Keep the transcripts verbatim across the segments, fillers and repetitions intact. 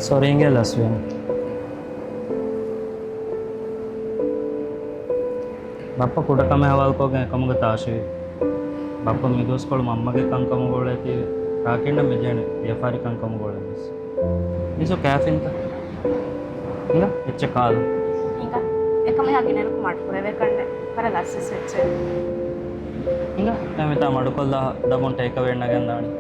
ސޮރީ އިނގޭ ލަސްވީނު. ބައްޕަ ކުޑަކަމެއް ހަވާލުކޮށްގެން އެކަމުގަ ތާށިވީ. ބައްޕަ މިދުވަސްކޮޅު މަންމަގެ ކަންކަމުގަ އުޅޭތީ، ރާކިންނަށް މިޖެހެނީ ވިޔަފާރި ކަންކަމުގަ އުޅެން ވެސް. މީސު ކާފިންތަ؟ ހިނގާ، އެއްޗެއް ކާލަ. ހިނގާ، އެކަމަށް ހަގި ނެރުކު މަޑުކުރެވޭ ކަންނެ. ވަރަށް ލަސްވެސް ވެއްޖެ. ހިނގާ، ދެން މިތާ މަޑުކޮށްލާ ދަބުން ޓޭކްއަވޭ ނަގަންދާނީ.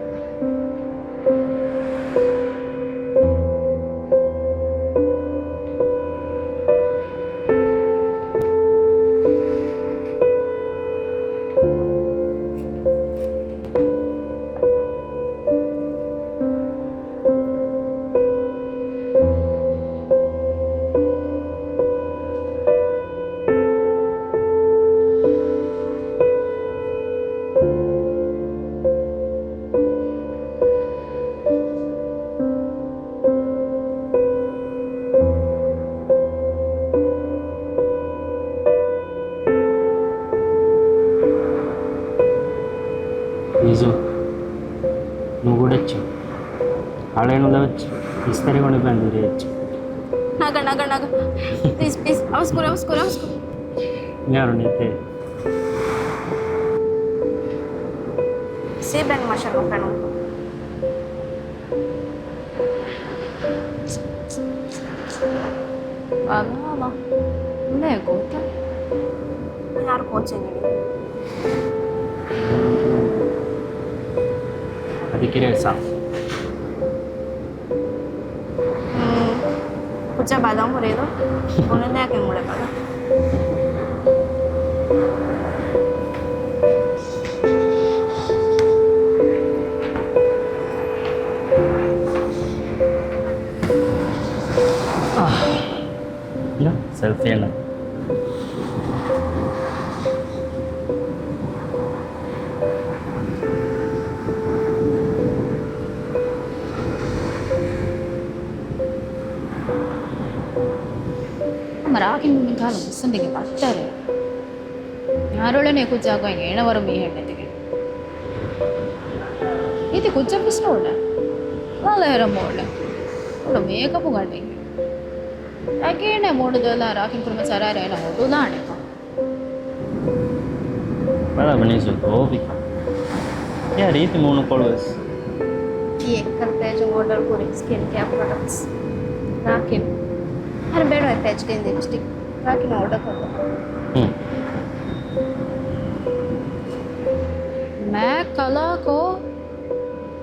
މީސު، ނުގުޑެއްޗެއް. ހަޅޭ ނުލަވެއްޗެއް. އިސްތަށިގޮނޑި ބަނދުރި އެއްޗެއް. ނަގަ، ނަގަ، ނަގަ. ޕްލީޒް، ޕްލީޒް. އަވަސް ކުރޭ، އަވަސް ކުރޭ، އަވަސް ކުރޭ. މިހާރު ނެތޭ. ސީބެން މަށަށް ނުފެނުން. ބަލާލަ. އުޅޭ ގޮތަށް. މިހާރު ކޯޗެއް އިނގޭ. އަދި ކިރޭ ސާފު. ކުއްޖާ ބަލަން ހުރޭދޯ؟ ބުނެލާގެން އުޅެ ބަލަ. ސެލްފީއެއް ނަ. ހަމަ ރާކިން މި ކާލަ މުއްސަނދިގެ ބައްތަރެއް. މިހާރު އުޅެނީ ކުއްޖާ ގޮތް އޭނަ ވަރު މީހެއް ނެތިގެން. އީތި ކުއްޖަށްވެސް ނޫޅެ. ލާލަ ހެރަ މޯޅެ. އުޅު މޭކަޕު ގަނޑި. އެގޭނެ މޫނު ދޮލާ ރާކިން ކުރުމަށް ސަރާރަ އޭނަ ހޮޑުލާނެކަން. ބަލާ ބަނީސު ގޯބިކަން. އެއާ ރީތި މޫނުކޮޅުވެސް. ތީ އެއްކަލަ ޕޭޖުން އޯޑަރު ކުރި ސްކިން ކެއާ ޕްރޮޑަކްޓްސް. ރާކިން. ހަރު ބޭނުން އެ ޕޭޖްގެ ލިޕްސްޓިކް. ރާކިން އޯޑަރ ކޮށްލަ. ހުން. މާތް ކަލާކޯ.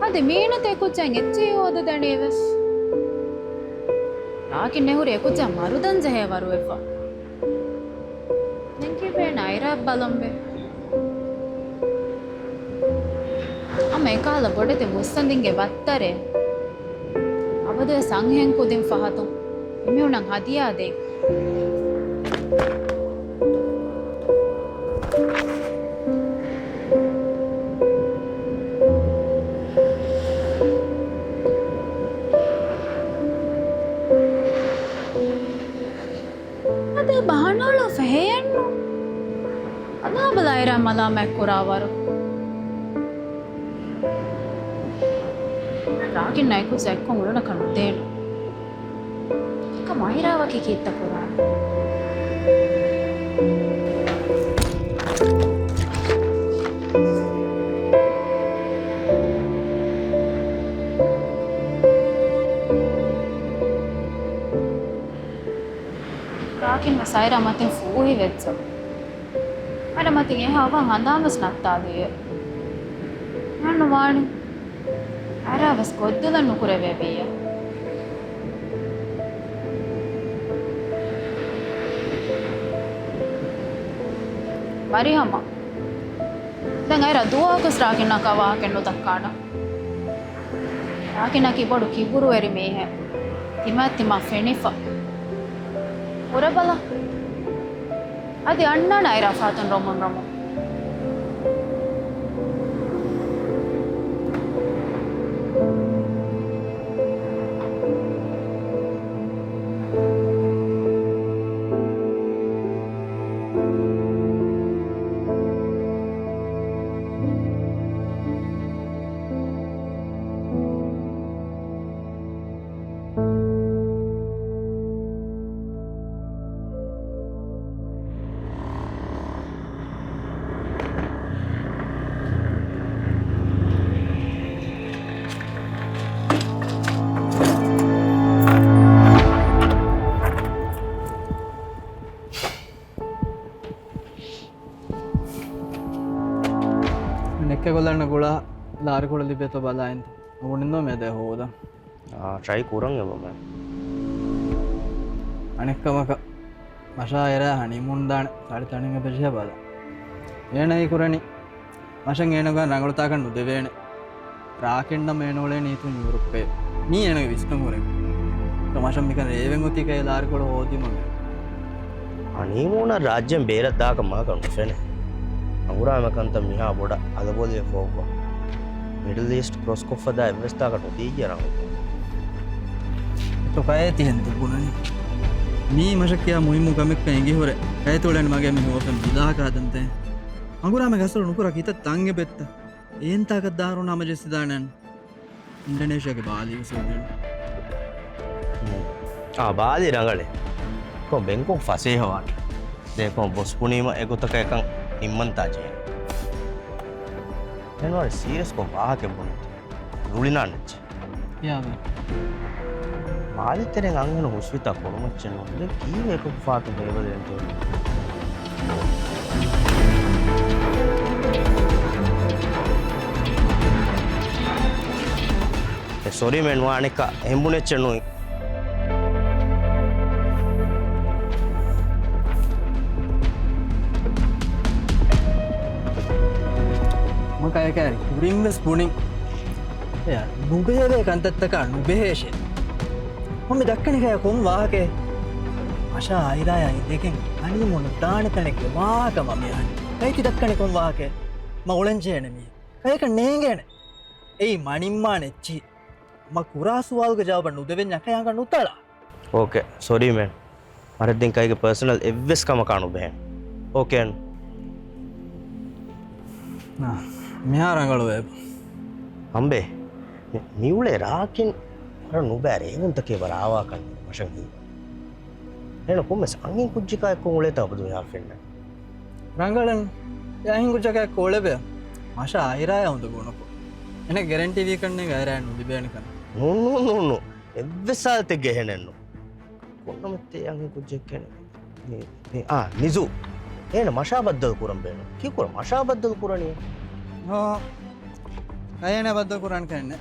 އަދި މީނަތޭ ކުއްޖައިން އެއްޗެހި ހޯދަދެނީވެސް. ރާކިން ނެހުރި އެކުއްޖާ މަރުދަން ޖެހޭ ވަރުވެފަ. ދެން ކިބޭން އައިރާ ބަލަންބެ. ހަމަ އެކަހަލަ ބޮޑެތި މުއްސަނދިންގެ ބައްތަރެއް. އަބަދުވެސް އަންހެން ކުދިން ފަހަތުން އެމީހުންނަށް ހަދިޔާ ދޭން. އަދި ބަހަނާޅު ފެހެޔެއްނު. އަލާބަލާ އައިރާ މަލާމާތް ކުރާވަރު. ރާގިން ނައިކު ޒެއްކޮން އުޅުނަކަށް ނުދޭނު. އެކަމް އައިރާ ވަކި ކީއްތަ ކުރާނެ؟ ރާގިން ވެސް އައިރާ މަތިން ފޫހިވެއްޖެ. އައިރާ މަތިން އެހާ އަވަހަށް ހަނދާން ވެސް ނައްތާލިއެވެ. އެހެންނު ވާނީ. އައިރާ ވެސް ގޮއްދުލަން ނުކުރެވޭ ވިއްޔަ. މަރިހަމަ. ދެން އައިރާ ދުވަހަކުވެސް ރާގިންނަކާ ވާހަކައެއް ނުދައްކާނަން. ރާގިންނަކީ ބޮޑު ކިބުރުވެރި މީހެއް. ތިމާތިމާ ފެނިފަ. ހުރެބަލަ. އަދި އަންނާނެ އައިރާ ފަހަތުން ރޮމުން ރޮމުން. އާރިކޮޅު ލިބޭތޯ ބަލާއިންތަ؟ ބުނިން މިއަދު ހޯދަން. އާ، ޓްރައި ކުރަން އެބަ މެ. އަނެއްކަމަކަށް، މަށާ އެރާ ހަނީމޫން ދާނެ ސާޅި ތަނެއް އެބަޖެހޭ ބަލަ. އޭނަ ހީކުރަނީ، މަށަށް އޭނަގާ ރަނގަޅުތާކަށް ނުދެވޭނެ. ރާކިންނަށް އޭނަ އުޅޭނީ އިތުން ޔޫރަޕްގައި. މީ އޭނަގެ ވިސްނުން ހުރެ. މަށަށް މިކަން ރޭވެން އޮތީ ކައި އާރިކޮޅު ހޯދީމަ މެ. ހަނީމޫނަށް ރާއްޖޭން ބޭރަށް ދާކަށް މަހަކަށް ނުފެނޭ. އަނގުރާމެ ކަންތައް މިހާ ބޮޑަށް އަލަބޮލިވެފަ އޮއްވަ. މިޑްލް އީސްޓް ކްރޮސްކޮށްފަ ދާ އެއްވެސް ތާކަށް ނުދީއްޔާ ރަނގަޅު. ތޯ ކައި ތިހެން ދު ބުނަނީ. މީ މަށަށް ކިޔާ މުހިއްމު ކަމެއްކަން އެނގި ހުރެ. ކައިތު އުޅެން މަގޭ މި ހޯފެން ވިލާހަކަ ހަދަންތޭ. އަނގުރާމެ ގަސްރު ނުކުރާ ކިތައް ތަން އެބެއްތަ؟ އޭން ތާކަށް ދާރުން ހަމަޖެއްސިދާނެ. އިންޑޮނޭޝިއާގެ ބާލީ ވެސް އޮތް. އާ، ބާލީ ރަނގަޅޭ. ކޮ ބެންކޮކް ފަސޭހަވާނެ. ދޭކޮ ބޮސް ބުނީމަ އެގޮތަކަށް އެކަން ނިންމަންތާ ޖެހޭ. ދެން ވަރަށް ސީރިއަސްކޮށް ވާހަކަ ބުނެ. ރުޅިނާނެއްޗެ. ޔާ ބޭ. މާލެ ތެރެއިން އަންހެނު ހުސްވިތާ ކޮޅުމައްޗެއް ނޫން. ދެން ކީއްވެ އެކަކު ފާތު ހޭވަލެންތޯ؟ އެ ސޮރީ މެން ވާނެކަ އެހެން ބުނެއްޗެއް ނޫން. މަ ކައިކައި ކުރިން ވެސް ބުނިން. އެ ނުބެހެވޭ ކަންތައްތަކާ ނުބެހޭށޭ. މަ މި ދައްކަނީ ކައި ކޮން ވާހަކައެއް؟ މަށާ އާއިލާޔާ އިނދެގެން ހަނީމޫނު ދާނެ ތަނެއްގެ ވާހަކަ މަ މި އަހަނީ. ކައި ތި ދައްކަނީ ކޮން ވާހަކައެއް؟ މަ އުޅެން ޖެހޭނެ މީ. ކައިކަށް ނޭނގޭނެ. އެއީ މަ ނިންމާނެ އެއްޗިހި. މަ ކުރާ ސުވާލުގެ ޖަވާބަށް ނުދެވެންޏާ ކައި އަނގަ ނުތަޅާ. އޯކޭ، ސޮރީ މޭން. މަރެއްދެން ކައިގެ ޕާސަނަލް އެއްވެސް ކަމަކާ ނުބެހޭނެ. އޯކޭ. ނާ، މިހާ ރަނގަޅުވޭ. އަނބޭ، މި، މިއުޅޭ ރާކިން ވަރަށް ނުބައި ރޭވުންތަކެއް ވަރަށް އާވާކަން މަށަށް ހީ. އޭނަ ކޮންމެސް އަންހެން ކުއްޖެކާ އެއްކޮށް އުޅޭތާ އަބަދު މިހާ ފެންނަ. ރަނގަޅަން، އެ އަންހެން ކުއްޖަކާ އެއްކޮށް އުޅެބޭ. މަށަށް އާއިރާޔާ އުނދަގޫނުކޮށް. އޭނަ ގެރެންޓީ ވީކަންނޭނގެ އާއިރާޔާ ނުލިބޭނެ ކަން. ނޫން، ނޫން، ނޫން، ނޫން. އެއްވެސް ހާލަތެއްގައި އެހެނެއްނު. ކޮންނަމަތްތޭ އަންހެން ކުއްޖެއްކޭނެ. މި، މި، އާ، ނިޒޫ. އޭނަ މަށާ ބައްދަލު ކުރަން ބޭނުން. ކީކުރަ މަށާ ބައްދަލު ކުރަނީ؟ ހާ. އޭނަ ބައްދަލު ކުރަން ކަންނެ.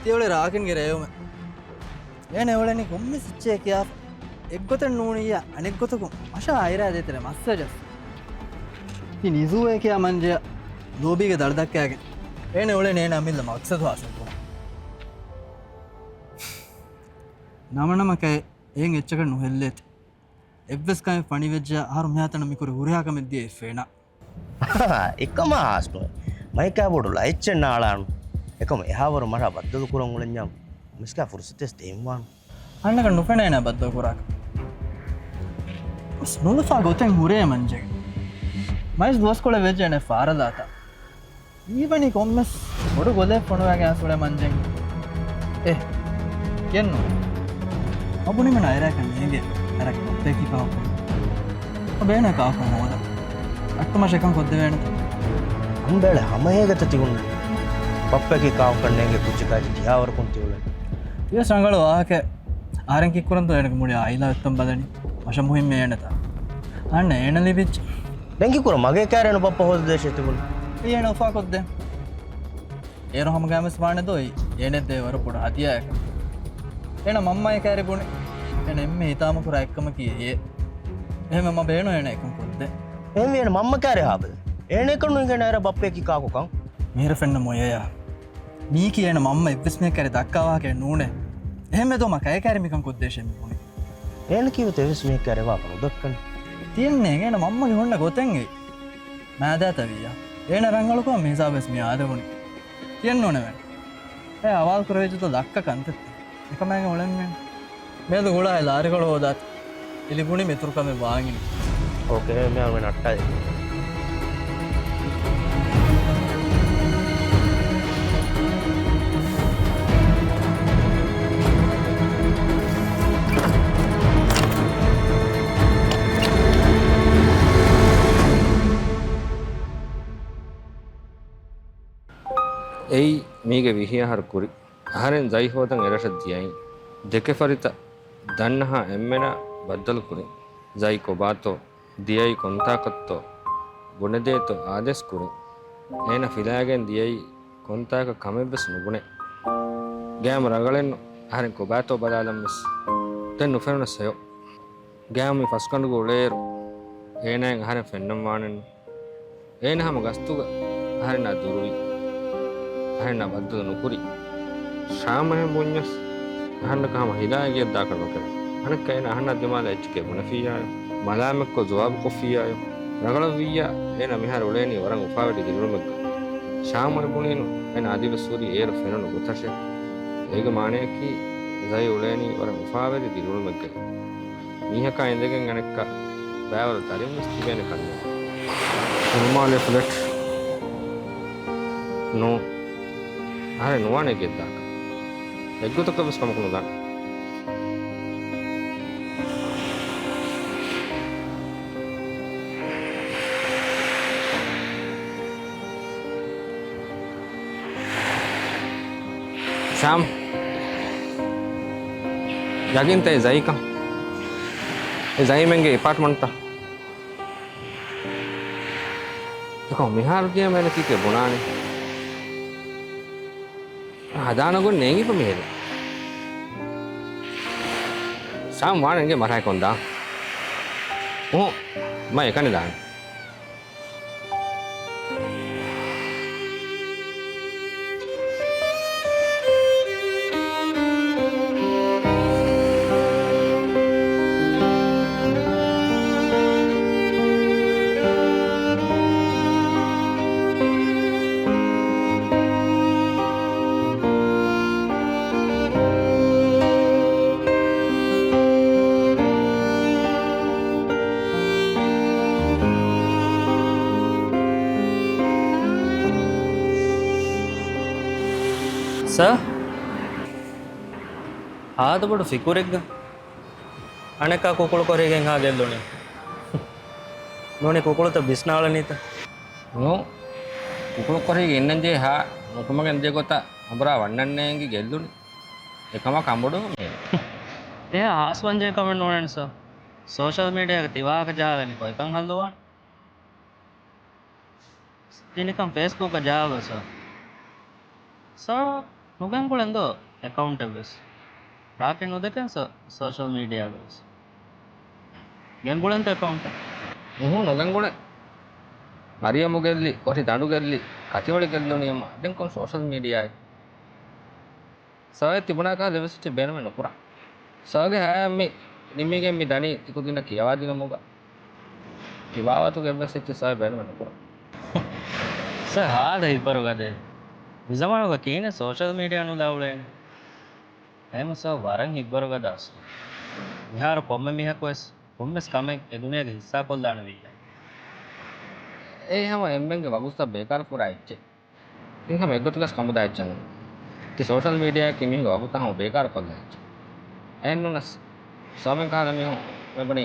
ތިއުޅެ ރާކިންގެ ރޭވުމެއް. އޭނަ އެއުޅެނީ ކޮންމެސް އެއްޗެއް ކިޔާފަ. އެއްގޮތެއް ނޫނިއްޔާ، އަނެއްގޮތަކުން މަށާ އާއިރާ ދޭތެރޭ މައްސަ ޖައްސަ. ތި ނިޒޫއޭ ކިޔާ މަންޖެއަށް ލޯބީގެ ދަޅު ދައްކާގެން. އޭނަ އެއުޅެނީ އޭނަ އަމިއްލަ މަގްސަދު ހާސިލް ކުރަން. ނަމަނަމަ ކައެ އެހެން އެއްޗަކަށް ނުހެއްލޭތި. އެއްވެސް ކަމެއް ފަނިވެއްޖެޔާ އަހަރު މިހާތަނަށް މިކުރި ހުރިހާ ކަމެއް ދިޔަ އެއް ފެނާ. އެކަމާ ހާސްނުވޭ. މައިކާ ބޮޑު ލައެއްޗެއް ނާޅާނު. އެކަމަ އެހާވަރު މަށާ ބައްދަލު ކުރަން އުޅެންޏާ މިސްކާ ފުރުސަތެއް ދޭންވާނު. އަންނަކަން ނުފެނޭނެ ބައްދަލު ކުރާކަށް. ވެސް ނުލަފާ ގޮތެއް ހުރޭ މަންޖެ. މައިސް ދުވަސްކޮޅެއް ވެއްޖެ އޭނަ ފާރަލާތާ. މީވަނީ ކޮންމެސް ބޮޑު ގޮލެއް ފޮނުވާގެން އަސް އުޅޭ މަންޖެ. އެ، ކިޔަންނު. އަބުނިމެން އައިރާކަށް ނޭނގެ. އަރަކި ބޮއްޕެއްކީ ކާކު. ބޭނަ ކާކު ހޯދަ. އައްޓުމަށެކަން ކޮށްދެވޭނެތަ؟ އަނބޭޅެ ހަމަ އޭގަތަ ތިހުންނެ. ބައްޕައަކީ ކާކުކަން ނޭނގެ ކުއްޖަކާއި ތިހާވަރަކުން ތިއުޅެން. ވިޔަސް ރަނގަޅު ވާހަކަ. އަހަރެން ކީއްކުރަންތޯ އޭނަގެ މުޅި އާއިލާ އޮތްތަން ބަލަނީ. މަށަށް މުހިއްމޭ އޭނަތަ. އަހަންނަށް އޭނަ ލިބިއްޖެ. ދެން ކީކުރަން މަގޭ ކާރިނު ބައްޕަ ހޯދަދޭށޭ ތިބުން. އޭނަ އުފާކޮށްދޭ. އޭރު ހަމަގައިމެސް ވާނެ ދޯއި، އޭނެއްދޭ ވަރަށް ބޮޑު ހަދިޔާއަކަށް. އޭނަ މަންމައެ ކާރި ބުނި. އޭނަ އެންމެ ހިތާމަކުރާ އެއްކަމަކީ އެއޭ. އެހެންވެ މަ ބޭނުން އޭނަ އެކަން ކޮށްދޭ. އެހެންވެ އޭނަ މަންމަ ކާރި ހާބަލެ. އޭނަ އެކަން ނުއިނގޭނެ އޭރަށް ބައްޕައަކީ ކާކުކަން. މިހިރަ ފެންނަ މޮޔަޔާ. މީކީ އޭނަ މަންމަ އެއްވެސް މީހެއް ކާރި ދައްކާ ވާހަކައެއް ނޫނޭ. އެހެންވެ ދޯ މަ ކައެ ކާރި މިކަން ކޮށްދޭށޭ މި ބުނި. އޭނަ ކީވެތަ އެއްވެސް މީހެއް ކާރި ވާފަ ނުދައްކަނީ. ތިޔަންނޭނގެ އޭނަ މަންމަގެ ހުންނަ ގޮތެއް އެއީ. މާދާތަ ވިއްޔާ. އޭނަ ރަނގަޅުކޮށް މިހިސާބުވެސް މި އާދެވުނީ. ތިޔަން ނޫނެވެ. އެ އަވާލް ކުރެވިއްޖެތޯ ދައްކަ ކަންތައްތައް. އެކަމާގެ އުޅެންމެ. މިއަދު ގުޅާ އެ ލާރިކޮޅު ހޯދާތި. އެ ލިބުނީ މިތުރުކަމެއް ވާން އިނގި. އޯކޭ، މިހާރު މި ނައްޓާލި. އެއީ މީގެ ވިހި އަހަރު ކުރި. އަހަރެން ޒައި ހޯދަން އެރަށަށް ދިޔައިން. ދެކެފަރިތަ ދަންނަހާ އެންމެނާ ބައްދަލު ކުރިން. ޒައި ކޮބާތޯ، ދިޔައީ ކޮންތާކަށްތޯ، ބުނެދޭތޯ އާދޭސް ކުރިން. އޭނަ ފިލާގެން ދިޔައީ ކޮންތާކަށް ކަމެއްވެސް ނުބުނޭ. ގައިމު ރަނގަޅެއްނު އަހަރެން ކޮބާތޯ ބަލާލަންވެސް ދެން ނުފެނުނަސް ހެޔޮ. ގައިމު މި ފަސްގަނޑުގަ އުޅޭއިރު، އޭނާއަށް އަހަރެން ފެންނަންވާނެއްނު. އޭނަ ހަމަ ގަސްތުގަ އަހަރެންނާ ދުރުވި. އަހަރެންނާ ބައްދަލު ނުކުރި. ޝާމް އެހެން ބުންޏަސް، އަހަންނަކަށް ހަމަ ހިލާ އެނގިއަށްދާކަށް ނުކެރޭ. އަނެއްކާ އޭނަ އަހަންނާ ދިމާލަށް އެއްޗެކޭ ބުނެފިއްޔާޔޯ. މަލާމަތްކޮށް ޖަވާބުކޮށްފިއްޔާޔޯ. ރަނގަޅަށްވިއްޔާ، އޭނަ މިހާރު އުޅޭނީ ވަރަށް އުފާވެރި ދިރިއުޅުމެއްގަ. ޝާމް އެ ބުނީނު، އޭނަ އަދިވެސް ހުރީ އޭރު ފެނުނު ގޮތަށޭ. އޭގެ މާނަޔަކީ، ޒައި އުޅޭނީ ވަރަށް އުފާވެރި ދިރިއުޅުމެއްގައި. މީހަކާ އިނދެގެން އަނެއްކާ ބައިވަރު ދަރިންވެސް ތިބޭނެ ކަންނޭނގެ. ހުޅުމާލޭ ފްލެޓް ނޫން. އަހަރެން ނުވާނެ އެނގިއަށްދާކަށް. އެއްގޮތަކަށްވެސް ކަމަކު ނުދާނެ. ޝާމް، ޔަގީންތަ އެ ޒައިކަން؟ އެ ޒައީމެންގެ އެޕާޓްމަންޓްތަ؟ އެކަމަ މިހާރު ދިޔަ މޭނަ ކީކޭ ބުނާނީ؟ ހަދާނަ ގޮތް ނޭނގިފަ މިހެރީ. ޝާމް ވާނެ އިނގޭ މަރާއި ކޮންދާ؟ އުހު، މަ އެކަނި ދާނެ. ސާ، ހާދަ ބޮޑު ފިކުރެއްގަ އަނެއްކާ ކުކުޅު ކޮރީގެންހާ ގެއްލުނީ. ނޫނީ ކުކުޅުތައް ބިސްނާޅަނީތަ؟ ނޫ، ކުކުޅު ކޮރީގެ އިންނަންޖެހޭ ހާ ނުކުމެގެން ދިޔަ ގޮތަށް އަނބުރާ ވަންނަންނޭނގި ގެއްލުނީ. އެކަމާ ކަނބޮޑުވީމަ މީ. އެހާ ހާސްވަންޖެހޭ ކަމެއް ނޫނޭ ސާ. ސޯޝަލް މީޑިއާގަ ތި ވާހަކަ ޖަހާލަނީ ކޮއެކަން ހައްލުވާން؟ ތިނިކަން ފޭސްބުކަށް ޖަހާލަ ސާ. ސާ، ނުގެންގުޅެންދޯ އެކައުންޓެއްވެސް؟ ރާކިން ނުދެކެން ސާ، ސޯޝަލް މީޑިއާގަވެސް. ގެންގުޅެންތަ އެކައުންޓެއް؟ އުހު، ނުގެންގުޅޭ. މަރިޔަމު ގެއްލި، ކޮށި ދަނޑު ގެއްލި، ކަތިވެޅި ގެއްލުނީމަ ދެން ކޮން ސޯޝަލް މީޑިއާއެއް؟ ސާއެ ތިބުނާކާ ލެވެސް އެއްޗެއް ބޭނުމެއް ނުކުރާ. ސާގެ ހަޔާތް މި ނިމިގެން މި ދަނީ ތިކުދިންނަށް ކިޔަވާދިނުމުގަ. ތި ބާވަތުގެ އެއްވެސް އެއްޗެއް ސާއެ ބޭނުމެއް ނުކުރާ. ސާ ހާދަ ހިތްވަރުގަދަ. މިޒަމާނުގަ ކިހިނެއް ސޯޝަލް މީޑިއާ ނުލާ އުޅޭނެ. އެހެން ސާ ވަރަށް ހިތްވަރުގަދަ ސާ. މިހާރު ކޮންމެ މީހަކުވެސް ކޮންމެސް ކަމެއް އެ ދުނިޔޭގަ ހިއްސާކޮށްލާނެ ވިއްޔާ. އެ ހަމަ އެންމެންގެ ވަގުތުތައް ބޭކާރު ކުރާ އެއްޗެއް. ތި ހަމަ އެއްގޮތަކަސް ކަމުދާ އެއްޗެއް ނޫން. ތި ސޯޝަލް މީޑިއާއަކީ މީހުންގެ ވަގުތަށް ހަމަ ބޭކާރު ކޮށްލާ އެއްޗެއް. އެހެންނޫނަސް، ސޯމެން ކަހަލަ މީހުން މިބުނީ،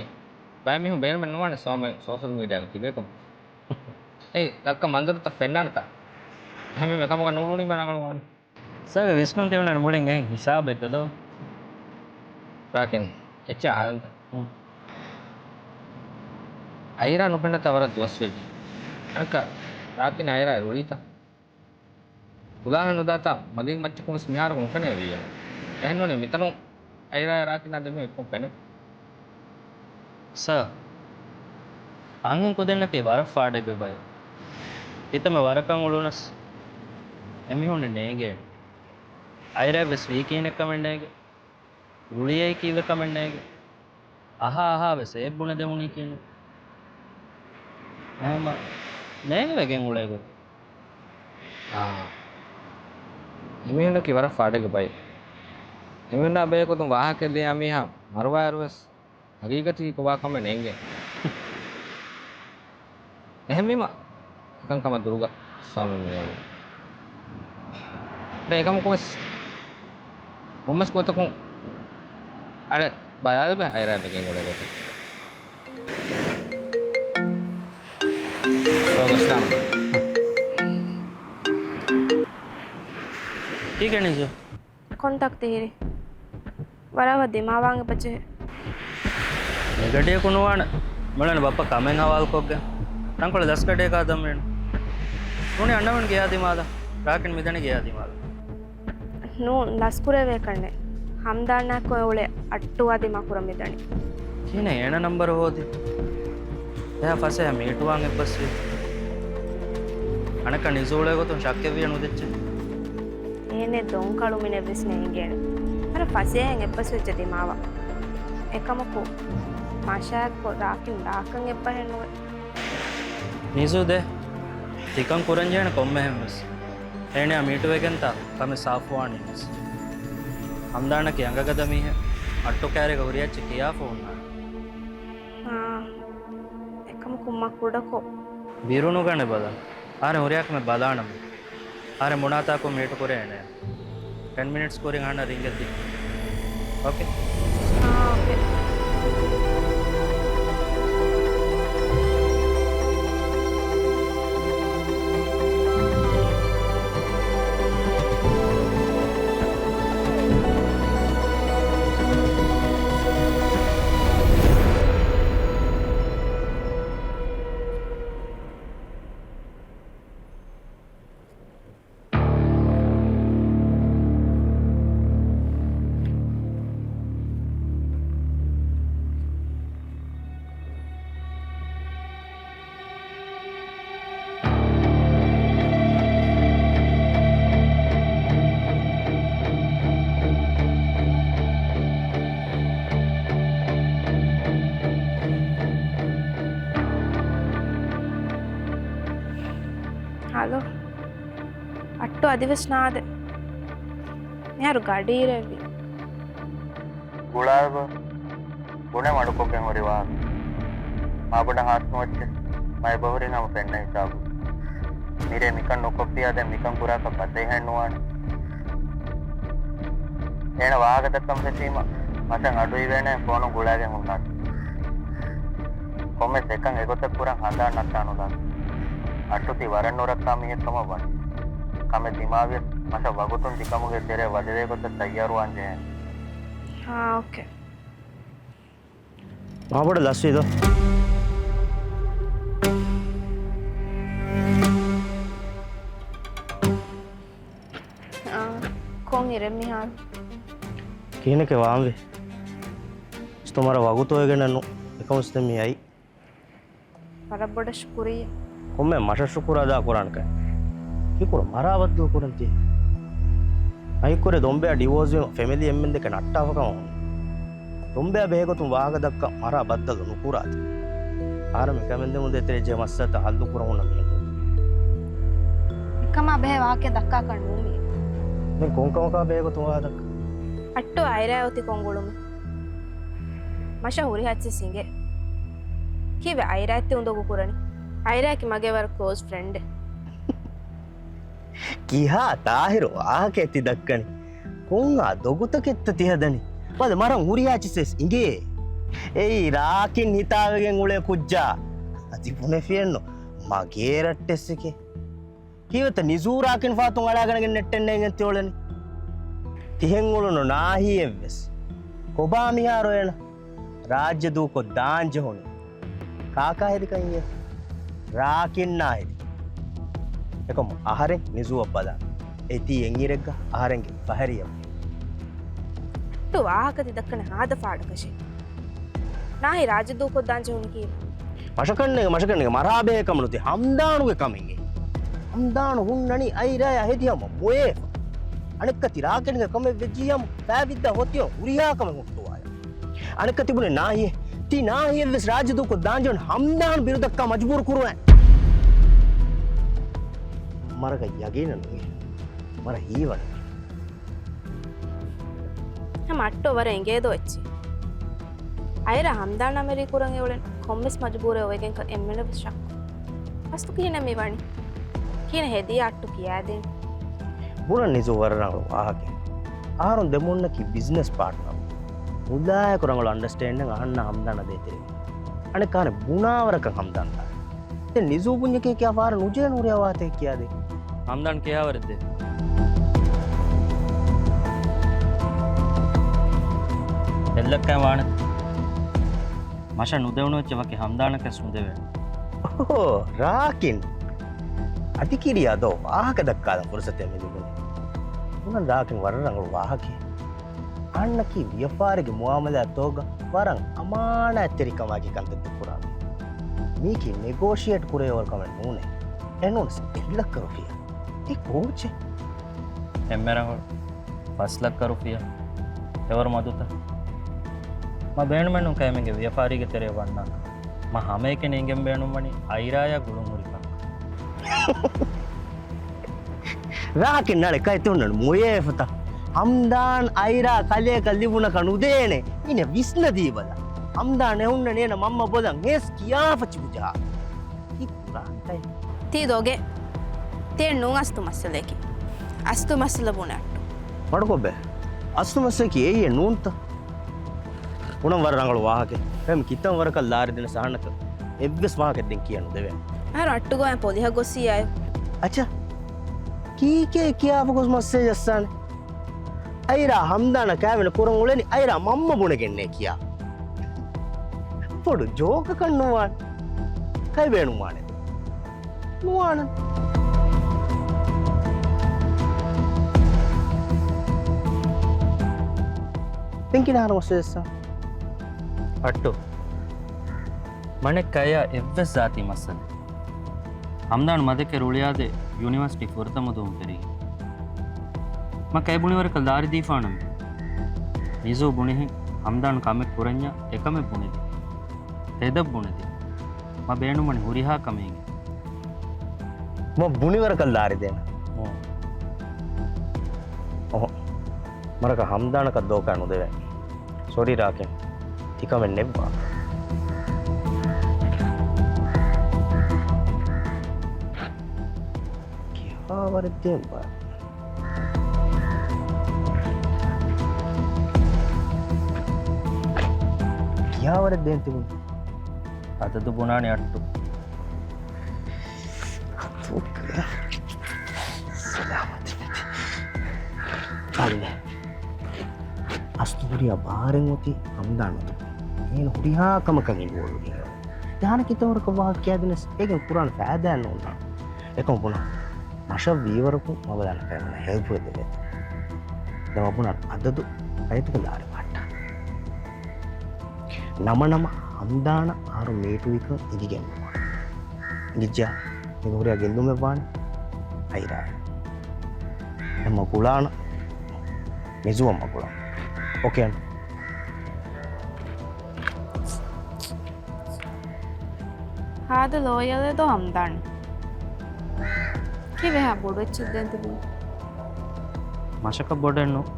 ބައެއް މީހުން ބޭނުމެއް ނުވާނެ ސޯމެން ސޯޝަލް މީޑިއާގަ ތިބޭކަމަށް. އެއީ، ދައްކަ މަންޒަރުތައް ފެންނާނެތާ؟ އެހެންވީމަ އެކަމަކަށް ނޫޅުނީމަ ރަނގަޅުވާނެ. ސާގެ ވިސްނުން ތިބުނަން މުޅިން އެހެން ހިސާބެއްގަ ދޯ؟ ރާކިން، އެއްޗެއް އަހަންތަ؟ ހުން. އައިރާ ނުފެންނަތާ ވަރަށް ދުވަސްވެއްޖެ. އަނެއްކާ، ރާކިން އައިރާ ރުޅީތަ؟ ކުލާހެއް ނުދާތާ މަގީގެ މައްޗަކުންވެސް މިހާރަކު ނުފެނޭ ވިއްޔާ. އެހެންނޫނީ މިތަނުން އައިރާ ރާކިނާ ދެމީހުން އެއްކޮށް ފެނޭ. ސާ، އަންހެން ކުދިންނަކީ ވަރަށް ފާޑެއްގެ ބައެއް. ކިތަންމެ ވަރަކަށް އުޅުނަސް، އެމީހުންނަށް ނޭނގޭނެ. އައިރާ ވެސް ވީ ކިހިނެއްކަމެއް ނޭނގެ. ރުޅިއައި ކީއްވެ ކަމެއް ނޭނގެ. އަހާ އަހާ ވެސް އެ ބުނެދެމުނީ ކިހިނެއް. އެހެންމަ ނޭނގެވެގެން އުޅޭ ގޮތް. އާ. އެމީހުންނަކީ ވަރަށް ފާޑެއްގެ ބައެއް. އެމީހުންނާ ބެހޭ ގޮތުން ވާހަކަ ލިޔާ މީހާ މަރުވާއިރު ވެސް ހަގީގަތީ ކޮބާ ކަމެއް ނޭނގޭ. އެހެންވީމަ، އެކަންކަމަށް ދުރުގަ ސޯމެން މިއައީ. ދެން އެކަމަކުވެސް ކޮންމެސް ގޮތަކުން އަޅެ ބަލާލަބަ އައިރާ ވެގެން އުޅޭ ގޮތެއް. ކީކޭ ނިޒޫ؟ ކޮންތާކު ތިހިރީ؟ ވަރަށް ދިމާވާން އެބަޖެހޭ. މިގަޑިއަކު ނުވާނެ. މިޅެން ބައްޕަ ކަމެއް ހަވާލުކޮށްގެން. ތަންކޮޅެއް ދަސްގަޑިއަކާ ދަންވީނު. ނޫނީ އަންނަމުން ގެޔާ ދިމާލަށް. ރާކިން މިދަނީ ގެއާ ދިމާލަށް. ނޫން، ލަސްކުރެވޭކަށްނެއް. ހަމްދާންއާއެކު އެ އުޅޭ އައްޓުއާ ދިމާ ކުރަން މިދަނީ. ކިހިނެއް އޭނަ ނަންބަރު ހޯދި؟ އެހާ ފަސޭހަ މީޓުވާން އެއްބަސްވީ. އަނެއްކާ ނިޒޫ އުޅޭ ގޮތުން ޝައްކެއްވިޔަ ނުދެއްޗެއް. އޭނެ ދޮންކަޅު މިނެއްވެސް ނޭނގޭނެ. އަރަ ފަސޭހައިން އެއްބަސްވެއްޖެ ދިމާވާ. އެކަމަކު، މަށާއެކު ރާކިން ރާކަށް އެއްބަހެއް ނުވޭ. ނިޒޫ ދޭ. ތިކަން ކުރަންޖެހޭނެ ކޮންމެހެންވެސް. އޭނައާ މީޓުވެގެންތާ ކަމެއް ސާފުވާނީވެސް. ހަމްދާނަކީ އަނގަގަދަ މީހެއް. އައްޓު ކައިރިގަ ހުރި އެއްޗެއް ކިޔާފަ ހުންނާނެ. އާ، އެކަމަކު މަ ކުޑަކޮށް. ބިރުނުގަނެ ބަލަން. އަހަރެން ހުރިހާ ކަމެއް ބަލާނަމޭ. އަހަރެން ބުނާތާކު މީޓު ކުރޭނެ. ޓެން މިނިޓްސް ކުރިން އަހަންނަށް ރިންގެއް ދިން. އޯކޭ. އާ، އޯކޭ. ހަލޯ. އައްޓު އަދިވެސް ނާދޭ. މިހާރު ގަޑިއިރެއްވި. ގުޅާލަބަ. ބުނެ މަޑުކޮށްގެން ހުރި ވާހަކަ. މާބޮޑަށް ހާސްނުވައްޗެއް. މަ އެބަހުރިން ހަމަ ފެންނަ ހިސާބު. މިރޭ މިކަން ނުކޮށްފިއްޔާ ދެން މިކަން ކުރާކަށް ފަސޭހައެއް ނުވާނެ. އޭނަ ވާހަކަ ދައްކަން ފެށީމަ، މަށަށް އަޑުއިވޭނެ ފޯނު ގުޅާގެން ހުންނާތި. ކޮންމެސް އެކަން އެގޮތަށް ކުރަން ހަނދާން ނައްތާ ނުލާނެ. އައްޓު ތި ވަރަށް ނުރައްކާ މީހެއް ކަމަށް ވަނީ. ކަމެއް ދިމާވިޔަސް، މަށަށް ވަގުތުން ތިކަމުގެ ތެރޭ ވަދެވޭ ގޮތަށް ތައްޔާރުވާން ޖެހޭނެ. އާ، އޯކޭ. މާބޮޑަށް ލަސްވީ ދޯ؟ އާ، ކޮން އިރެއް މިހާރު؟ ކިހިނެކޭ ވާންވީ؟ އިސްތޯ މަރަށް ވަގުތު އޮވެގެންނެއްނު. އެކަމަސް ދެން މި އައީ. ވަރަށް ބޮޑަށް ޝުކުރިއްޔާ. ކޮންމެ މަށަށް ޝުކުރު އަދާ ކުރާނެކަން. ކިކުރު މަރާ ބައްދަލު ކުރަން ތި. އައިކުރެ ދޮންބެއާ ޑިވޯސް ވީމަ ފެމިލީ އެންމެން ދެކެ ނައްޓާފަކަމަށް އޮންނަ. ދޮންބެއާ ބެހޭގޮތުން ވާހަކަ ދައްކާ މަރާ ބައްދަލު ނުކުރާތި. އަހަރެން މިކަމެން ދެމުން ދޭތެރޭ ޖެހޭ މައްސަލަތައް ހައްލު ކުރަމުންނަ މީހެއް ނޫން. މިކަމާ ބެހޭ ވާހަކަ ދައްކާކަށް ނޫން މީ. ދެން ކޮން ކަމަކާ ބެހޭގޮތުން ވާހަކަ ދައްކާ؟ އައްޓު އައިރާ އޮތީ ކޮން ގުޅުމެއް؟ މަށަށް ހުރިހާ އެއްޗެއް ސިނގޭ. ކީއްވެ އައިރާ އެއްޗެއް އުނދަގޫ ކުރަނީ؟ އައިރާއަކީ މަގޭ ވަރަށް ކްލޯސް ފްރެންޑެއް. ކިހާ ތާހިރު ވާހަކައެއް ތި ދައްކަނީ؟ ކޮންއާ ދޮގުތަކެއްތަ ތި ހަދަނީ؟ ބަލަ މަރަށް ހުރިހާ އެއްޗެއްސެސް އިނގޭ. އެއީ ރާކިން ހިތާވެގެން އުޅޭ ކުއްޖާ. އަދި ބުނެފިއެއްނު މަގޭ ރައްޓެއްސެކޭ. ކީއްވެތަ ނިޒޫ ރާކިން ފާތުން އަޅާގަނެގެން ނެއްޓެއް ނޭނގެން ތިއުޅެނީ؟ ތިހެން އުޅުނު ނާހީއެއްވެސް. ކޮބާ މިހާރު އޭނަ ރާއްޖެ ދޫކޮށް ދާން ޖެހުނީ؟ ކާކާ ހެދި ކަންޏެއް؟ ރާކިންނާ ހެދި. އެކަމު އަހަރެން ނިޒޫއަށް ބަލާނެ. އެތީ އެއްއިރެއްގަ އަހަރެންގެ ފަހެރިޔަ. ތު ވާހަކަ ތި ދައްކަނީ ހާދަ ފާޑަކަށޭ. ނާހި ރާއްޖެ ދޫކޮށްދާން ޖެހުނީ ކީއްވެ؟ މަށަކަންނޭ، މަށަކަންނޭ، މަރާ ބެހޭ ކަމެއް ނުތީ، ހަމްދާނުގެ ކަމެއް. ހަމްދާނު ހުންނަނީ އައިރާޔާ ހެދި ހަމަ ބޮއެފަ. އަނެއްކަ ތި ރާކިންގެ ކަމެއް ވެއްޖިއްޔާމު ފައި ވިއްދާ ހޮތިއޮން ހުރިހާ ކަމެއް ހުއްޓުވާލާ. އަނެއްކަ ތިބުނީ ނާހިއެއް. ތީ ނާހިއެއްވެސް ރާއްޖެ ދޫކޮށް ދާންޖެހުނު ހަމްދާނު ބިރުދައްކާ މަޖުބޫރު ކުރުވަން. މަރަކަށް ޔަގީނެއް ނުވޭ. މަރަށް ހީވަނީ. ހަމަ އައްޓޯ ވަރަށް އެނގޭދޯ އެއްޗެއް. އައިރާ ހަމްދާނާ މެރީ ކުރަން އެއުޅެން ކޮންމެސް މަޖުބޫރެއް އޮވެގެންކަން އެންމެނަށްވެސް ޝައްކު. އަސްލު ކިހިނެއް މި ވަނީ؟ ކިހިނެއް ހެދިޔާ އައްޓު ކިޔާދޭން. ބުނަން ނިޒޫ ވަރަށް ރަނގަޅު ވާހަކައެއް. އަހަރުން ދެމުންނަކީ ބިޒްނަސް ޕާޓްނަރު. މުލާއެކު ރަނގަޅު އަންޑަސްޓޭންޑެއް އަހަންނާ ހަމްދާނާ ދޭތެރޭ. އަނެއްކާ ބުނާ ވަރަކަށް ހަމްދާން ދާނެ. ދެން ނިޒޫ ބުންޏެކޭ ކިޔާ ފަހަރަށް ނުޖެހޭނެ ހުރިހާ ވާހަކަތަކެއް ކިޔާދޭ. ހަމްދާން ކިހާވަރެއް ދޭ؟ އެއްލައްކައި ވާނެ. މަށަށް ނުދެވުނު އެއްޗެއް ވަކި ހަމްދާނަކަސް ނުދެވޭނެ. އޯ، ރާކިން. އަދި ކިރިޔާ ދޯ ވާހަކަ ދައްކާލަން ފުރުސަތެއް މި ލިބުނީ. ބުނަން ރާކިން ވަރަށް ރަނގަޅު ވާހަކައެއް. އަހަންނަކީ ވިޔަފާރިގެ މުއާމަލާތްތަކުގަ ވަރަށް އަމާނާތްތެރިކަމާއެކީ ކަންތައްތައް ކުރާ މީހެއް. މީކީ ނެގޯޝިއޭޓް ކުރެވޭވަރު ކަމެއް ނޫނޭ. އެހެންނޫނަސް އެއް ލައްކަ ރުފިޔާ. އެ ކޯޗެއް. އެންމެ ރަނގަޅު. ފަސް ލައްކަ ރުފިޔާ. އެވަރު މަދުތަ؟ މަ ބޭނުމެއްނު ކައިމެންގެ ވިޔަފާރީގެ ތެރެއަށް ވަންނާ. މަ ހަމައެކަނި އެނގެން ބޭނުންވަނީ އައިރާޔާ ގުޅުން ހުރި ކަންކަން. ރާކިން ނަޅެ ކައިތެ ހުންނަން މޮޔައެފަތަ؟ ހަމްދާން އައިރާ ކަލޭކަ ލިބުނަކަށް ނުދޭނެ. އިނެ ވިސްނަދީބަލަ. ހަމްދާން އެހުންނަނީ އޭނަ މަންމަ ބޮލަށް ހޭސް ކިޔާފަ ޗިބުޖަހާ. ތި ދޯގެ. ތި ނޫން އަސްތު މައްސަލައަކީ. އަސްތު މައްސަލަ ބުނެ އައްޓު. ވަޑުކޮށްބޭ. އަސްތު މައްސަލައަކީ އެއީ ނޫންތަ؟ ބުނަން ވަރަށް ރަނގަޅު ވާހަކަ. ފެމް ކިތަން ވަރަކަށް ލާރި ދިނަ ސަހަނަކަށް އެއްވެސް ވާހަކަ ދެން ކިޔަން ނުދެވޭނެ. އަހަރު އައްޓުގޯ އެ ޕޮލިހަ ގޮސްސިޔާ. އަޗާ. ކީކޭ ކިޔާފަ ގޮސް މައްސަލަ ޖައްސާނެ؟ އައިރާ ހަމްދާނަށް ކައިވެނި ކުރަން އުޅެނީ އައިރާ މަންމަ ބުނެގެންނޭ ކިޔާ. ބޮޑު ޖޯކަކަށް ނުވާނެ. ކައި ބޭނުންވާނެ. ނުވާނެ. ދެން ކިހާ މައްސަލަ ޖައްސާ؟ އައްޓު. މަނެ ކަޔާ އެއްވެސް ޒާތީ މައްސަލަ. ހަމްދާން މަދެކެ ރުޅިއާދެ ޔުނިވަރސިޓީ ފުރަތަމަ ދުވަހު ތެރެއިން. މަ ކައި ބުނިވަރަކަށް ލާރި ދީފާނަމޭ. ނިޒޫ ބުނިހެން ހަމްދާން ކަމެއް ކުރަންޏާ އެކަމެއް ބުނެދޭ. ތެދަށް ބުނެދޭ. މަ ބޭނުންވަނީ ހުރިހާ ކަމެއްގެ. މަ ބުނިވަރަކަށް ލާރި ދޭނަ. އޯ. އޮހޮ. މަރަކަށް ހަމްދާނަކަށް ދޯކާ ނުދެވޭނެ. ސޮރީ ރާކިން. ތިކަމެއް ނެއްވާ. ކިހާވަރެއް ދޭން ބާ؟ ކިހާވަރެއް ދޭން ތިބުނީ؟ އަދަދު ބުނާނެ އައްޓު. ސަލާމަތެއް ނެތި. އަދި ނެ. އަސްތު ހުރިހާ ބާރެއް އޮތީ ހަމްދާން އަތު. އޭނަ ހުރިހާ ކަމަކަށް އިންވޯލްވް ވީ. ދާނަ ކިތަންވަރަކަށް ވާހަކަ ކިޔާދިނަސް އޭގެން ކުރާން ފައިދާއެއް ނޯންނާނެ. އެކަމަކު ބުނަން. މަށަށް ވީވަރަކު މަބަލާނަ ކައިވަނަ ހެލްޕުވެ ދެވޭތަ. ދެ މަ ބުނަން އަދަދު ކައިތުގެ ލާރި ބަހައްޓާ. ނަމަނަމަ ހަމްދާނަށް އަހަރު މީޓުވިކަން އިނގިގެން ނުވާނެ. އިނގިއްޖާ މީގެ ހުރިހާ ގެއްލުމެއް ވާނެ އައިރާ. ނަމަ ގުޅާނަ ނިޒޫއަށް މަ ގުޅާނަ. އޯކޭ އަން. ހާދަ ލޯޔަލެއް ދޯ ހަމްދާން. ކީއްވެހާ ބޮޑު އެއްޗެއް ދޭން ތިބުނީ؟ މަށަކަށް ބޮޑެއް ނޫން.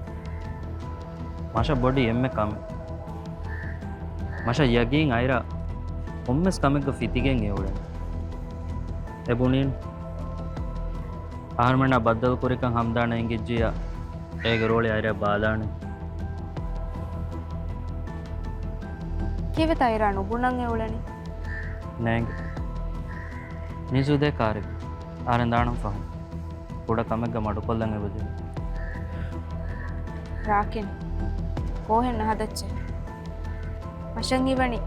މަށަށް ބޮޑީ އެންމެ ކަމެއް. މަށަށް ޔަގީން އައިރާ ކޮންމެސް ކަމެއްގަ ފިތިގެން އެ އުޅެނީ. އެ ބުނީން. އަހަރުމެންނާ ބައްދަލުކުރިކަން ހަމްދާނަށް އިނގިއްޖިއްޔާ އޭގެ ރޯޅި އައިރާ ބާލާނެ. ކީއްވެތަ އައިރާ ނުބުނަން އެ އުޅެނީ؟ ނޭނގެ. ނިޒޫ ދޭ ކާރެއް. އަހަރެން ދާނަން ފަހުން. ކުޑަ ކަމެއްގަ މަޑުކޮށްލަން އެބަޖެހޭ. ރާކިން. ގޯހެއް ނަހަދައްޗޭ. މަށަށް ހީވަނީ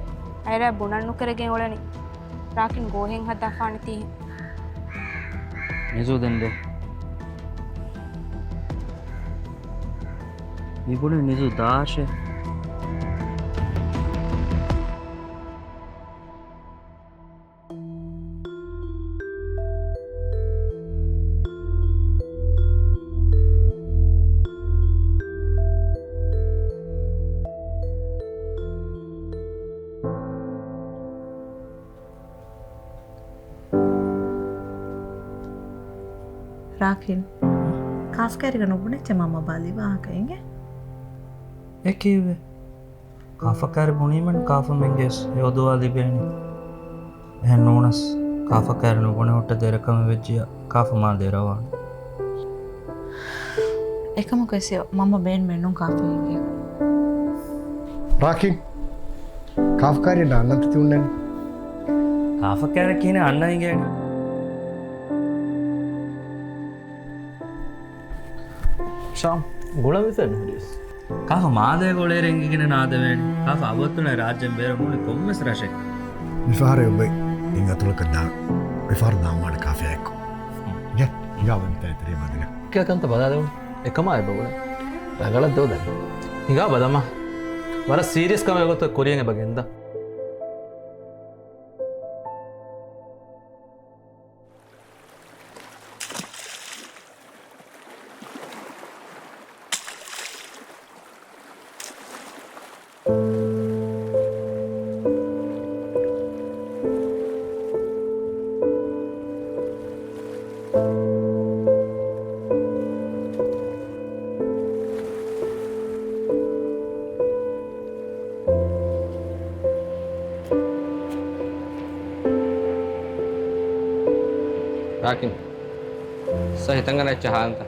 އައިރާ ބުނަން ނުކެރެގެން އުޅެނީ. ރާކިން ގޯހެއް ހަދާފާނެތީ. ނިޒޫ ދެން ދޭ. މިބުނި ނިޒޫ ދާށޭ. ރާކިން، ކާފަ ކާރިގަ ނުބުނެއްޗެއް މަންމަ ބާލީ ވާހަކަ އިނގޭ. އެ ކީއްވެ؟ ކާފަ ކާރި ބުނީމަން ކާފަމެންގެ ހެޔޮ ދުވާ ލިބޭނެ. އެހެން ނޫނަސް، ކާފަ ކާރި ނުބުނެ ހުއްޓަ ދެރަކަމެއް ވެއްޖިއްޔާ ކާފަ މާ ދެރަވާނެ. އެކަމަކު ވެސް މަންމަ ބޭނުމެއް ނޫން ކާފަ އިނގޭ. ރާކިން، ކާފަ ކާރި ނާންނަންތަ ތި އުންނަނީ؟ ކާފަ ކާރި ކިހިނެއް އަންނަ އިނގޭނެ. ޝާމް، ގުޅަން ވެފަ ނުހުރިވެސް. ކާފަ މާލޭގަ އުޅޭއިރު އެނގިގެން ނާދެވޭނެ. ކާފަ އަބަދުތުން ރާއްޖޭން ބޭރަށް ނޫނީ ކޮންމެސް ރަށެއް. މިފަހަރު އެއްބައި އިން އަތޮޅަކަށް ދާން. މިފަހަރު ދާންވާނެ ކާފައާއެކު. ގާވަންތަ އެތެރެ ބަދަލަ. ކިޔާ ކަންތައް ބަލާލެވުނު. އެކަމާ އެބަ އުޅެ. ރަނގަޅަށް ދޯ ދަނީ. ހިނގާ ބަލަމާ. ވަރަށް ސީރިއަސް ކަމެއް ގޮތަށް ކުރިޔަށް އެބަ ގެންދާ. ރާކިން، ސަ ހިތަށް އަރާ އެއްޗެއް ހާލަންތަ؟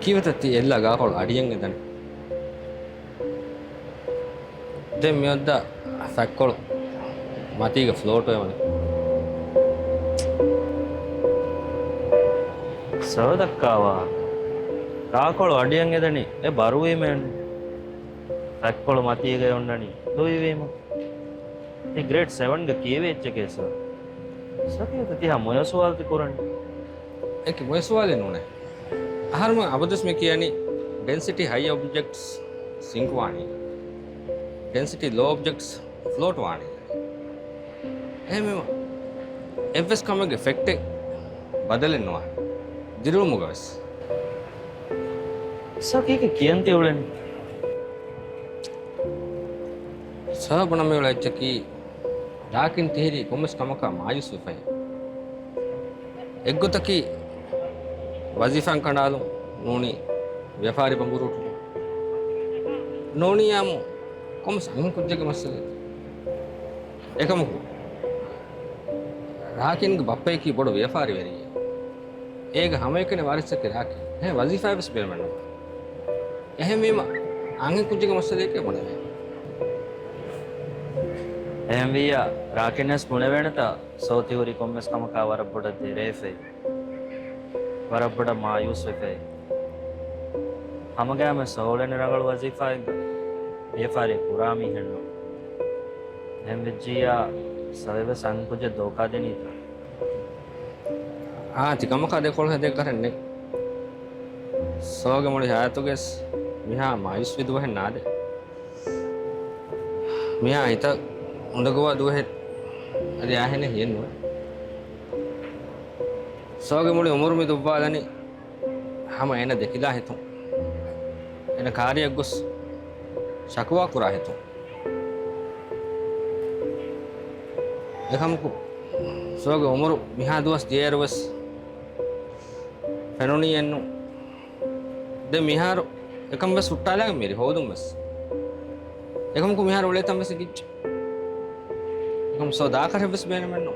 ކީއްވެތަ ތި އެއްލާ ގާކޮޅު އަޑިއަށް އެދަނީ؟ ދެން މިއޮއްދާ ފަތްކޮޅު މަތީގަ ފްލޯޓް ވެވަނީ. ސަރ ދައްކާ ވާހަކަ. ގާކޮޅު އަޑިއަށް އެދަނީ އެ ބަރުވީމޭނު. ފަތްކޮޅު މަތީގަ އޮންނަނީ ލުއިވީމަ. ތި ގްރޭޑް ސެވަންގަ ކިޔެވޭ އެއްޗެކޭ ސަރ. ސަރ ތި ތިހާ މޮޔަ ސުވާލު ތި ކުރަނީ. އެކި މޮޔަ ސުވާލެއް ނޫނޭ. އަހަރުމެން އަބަދުވެސް މި ކިޔަނީ ޑެންސިޓީ ހައި އޮބްޖެކްޓްސް ސިންކް ވާނީ، ޑެންސިޓީ ލޯ އޮބްޖެކްޓްސް ފްލޯޓް ވާނީ. އެހެންވީމަ އެއްވެސް ކަމެއްގެ ފެކްޓެއް ބަދަލެއް ނުވާ ދިރިއުޅުމުގަ ވެސް. ސަރ ކީކޭ ކިޔަން ތި އުޅެނީ؟ ސަރ ބުނަން މިއުޅޭ އެއްޗަކީ ރާކިން ތިހިރީ ކޮންމެސް ކަމަކާ މާޔޫސް ވެފައި. އެއްގޮތަކީ ވަޒީފާއިން ކަނޑާލުން، ނޫނީ ވިޔަފާރި ބަނބުރޫޓުން، ނޫނީ އާއްމު ކޮންމެސް އަންހެން ކުއްޖެއްގެ މައްސަލައެއް. އެކަމަކު ރާކިންގެ ބައްޕަޔަކީ ބޮޑު ވިޔަފާރިވެރިއެއް. އޭގެ ހަމައެކަނި ވާރިސަކީ ރާކިން. އެހެން ވަޒީފާއެއް ވެސް ބޭނުމެއް ނުވާ. އެހެންވީމަ އަންހެން ކުއްޖެއްގެ މައްސަލައެކޭ ބުނެވޭ. އެހެންވިއްޔާ ރާކިން ވެސް ބުނެވޭނެތާ ސޯ ތި ހުރީ ކޮންމެސް ކަމަކާ ވަރަށް ބޮޑަށް ދެރަވެފައި، ވަރަށް ބޮޑަށް މާޔޫސް ވެފައި. ހަމަގައިމުވެސް ސޯ އުޅެނީ ރަނގަޅު ވަޒީފާއެއްގަ ވިޔަފާރި ކުރާ މީހެއްނު. އެހެން ވެއްޖިއްޔާ ސަރެއް ވެސް އަންހެން ކުއްޖެއް ދޯކާދިނީތަ؟ އާ، ތި ކަމަކާ ދެކޮޅު ހެދޭ ކަރެއް ނެތް. ސޯގެ މުޅި ހަޔާތުގައި ވެސް މިހާ މާޔޫސްވި ދުވަހެއް ނާދޭ. މިހާ ހިތަށް އުނދަގޫވާ ދުވަހެއް އަދި އާހެނެއް ހިއެއް ނުވޭ. ސޯގެ މުޅި އުމުރު މި ދުއްވާލަނީ ހަމަ އޭނަ ދެކިލާ ހިތުން. އޭނަ ކާރިއަށް ގޮސް ޝަކުވާ ކުރާ ހިތުން. އެކަމަކު ސޯގެ އުމުރު މިހާ ދުވަސް ދިޔައިރު ވެސް ފެނުނީއެއްނު. ދެން މިހާރު އެކަން ވެސް ހުއްޓާލާގެން މިރި ހޯދުން ވެސް. އެކަމަކު މިހާރު އުޅޭތަން ވެސް އެނގިއްޖެ. އެކަމަ ސޯ ދާކަށެއް ވެސް ބޭނުމެއްނު.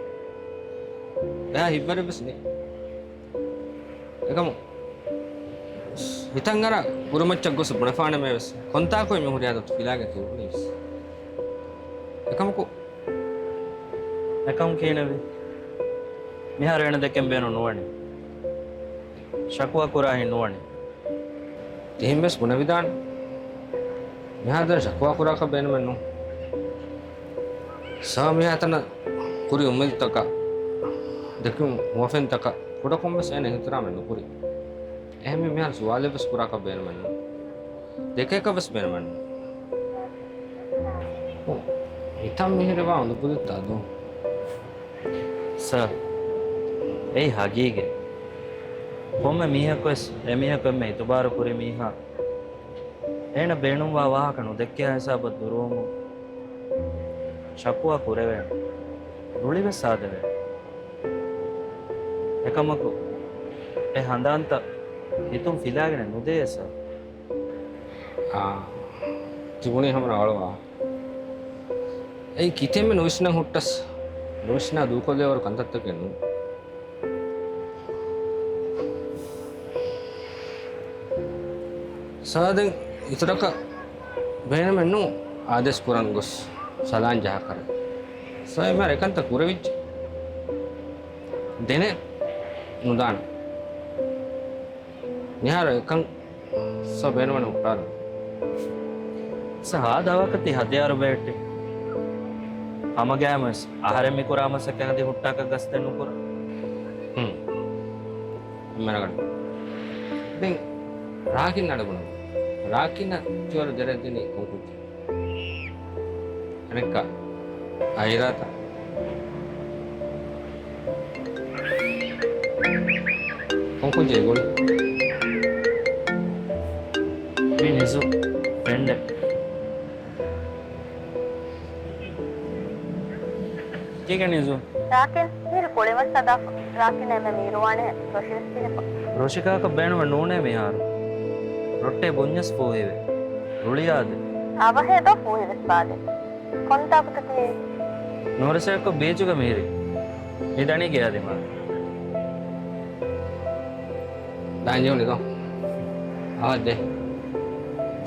އެހާ ހިތްވަރެއް ވެސް ނެތް. އެކަމު ހިތަށް އަރާ ކުރިމައްޗަށް ގޮސް ބުނެފާނަމޭ ވެސް. ކޮންތާކު މި ހުރިހާ ދަތު ފިލާގެން ތި އުޅުނީ ވެސް. އެކަމަކު އެކަމު ކިހިނެއްވީ؟ މިހާރު އޭނަ ދެކެން ބޭނުން ނުވަނީ. ޝަކުވާ ކުރާހިން ނުވަނީ. ތިހެން ވެސް ބުނެވިދާނެ. މިހާރު ދެން ޝަކުވާ ކުރާކަށް ބޭނުމެއް ނޫން. ސާ މިހާތަނަށް ކުރި އުއްމީދުތަކަށް، ދެކި ހުވަފެންތަކަށް ކުޑަކޮށްވެސް އޭނަ އިހުތިރާމެއް ނުކުރި. އެހެންވެ މިހާރު ސުވާލެއްވެސް ކުރާކަށް ބޭނުމެއް ނޫން. ދެކޭކަށް ވެސް ބޭނުމެއް ނޫން. ހިތަށް މިހިރިވާ އުނދަގޫތައް ދޯ. ސާ، އެއީ ހަގީގަތް. ކޮންމެ މީހަކުވެސް އެމީހަކު އެންމެ އިތުބާރު ކުރި މީހާ އޭނަ ބޭނުންވާ ވާހަކަ ނުދެއްކިޔާ ހިސާބަށް ދުރުވުމުން ޝަކުވާ ކުރެވޭނެ. ރުޅިވެސް ހާދަވޭނެ. އެކަމަކު، އެ ހަނދާންތައް ހިތުން ފިލާގެނެއް ނުދޭ ސާ. އާ، ތިބުނީ ހަމަ ރަނގަޅު ވާހަކަ. އެއީ ކިތަންމެ ނުވިސްނަން ހުއްޓަސް، ނުވިސްނާ ދޫކޮށްލޭވަރު ކަންތައްތަކެއް ނޫން. ސާ ދެން އިތުރަކަށް ބޭނުމެއް ނޫން އާދޭސް ކުރަން ގޮސް ސަލާން ޖަހާކަށް. ސާ އެމާ އެކަންތައް ކުރެވިއްޖެ. ދެނެއް ނުދާނެ. މިހާރު އެކަން ސަ ބޭނުމެއް ނުހުއްޓާލުން. ސަ ހާދަ ވަކަތީ ހަދިޔާރު ބޭއްޓި. ހަމަގައިމުވެސް އަހަރެން މިކުރާ މަސައްކަތް އަދި ހުއްޓާކަށް ގަސްދެއް ނުކުރާ. ހުން. މެނަގަނޑު. ދެން ރާކިން އަޑު ބުނުން. ރާކިންއަށް ތިވަރު ދެރަ ދިނީ ކޮން ކުއްޖެއް؟ އަނެއްކާ އައިރާތަ؟ ކޮން ކުއްޖެއް ގުޅި؟ މި ނިޒު ފްރެންޑެއް. ކީކޭ ނިޒު؟ ރާކިން، މީރު ކުޅިވަސް ހަދާފަ. ރާކިން އެންމެ މީރުވާނެހެން ރޮޝިވެސް ކިހިފަ. ރޮށިކާކަށް ބޭނުމެއް ނޫނޭ މިހާރު. ރޮއްޓޭ ބުންޏަސް ފޫހިވޭ. ރުޅިއާދެ. އަވަހޭ ދޯ ފޫހިވެސް ބާދެ. ކޮންތާކުތަ ތިޔޭ؟ ނޫރަސައްކޮ ބީޗުގަ މީރި. މި ދަނީ ގެއާ ދިމާ. ދާން ޖެހުނީ ދޯ. އާދެ.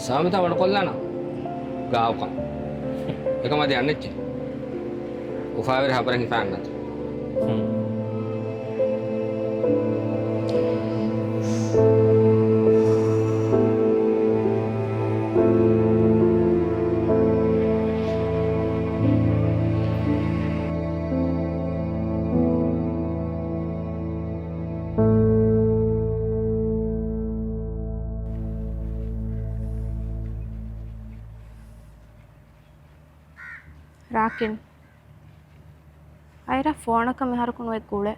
ސާމިތާ ވަނު ކޮށްލާނަ. ގާއުކަން. އެކަމަ ދެ އަންނެއްޗެ. އުފާވެރި ހަބަރެއް ހިފާންނަތު. ހުން. ރާކިން. އައިރާ ފޯނަކަށް މިހާރަކު ނުއެއް ގުޅޭ.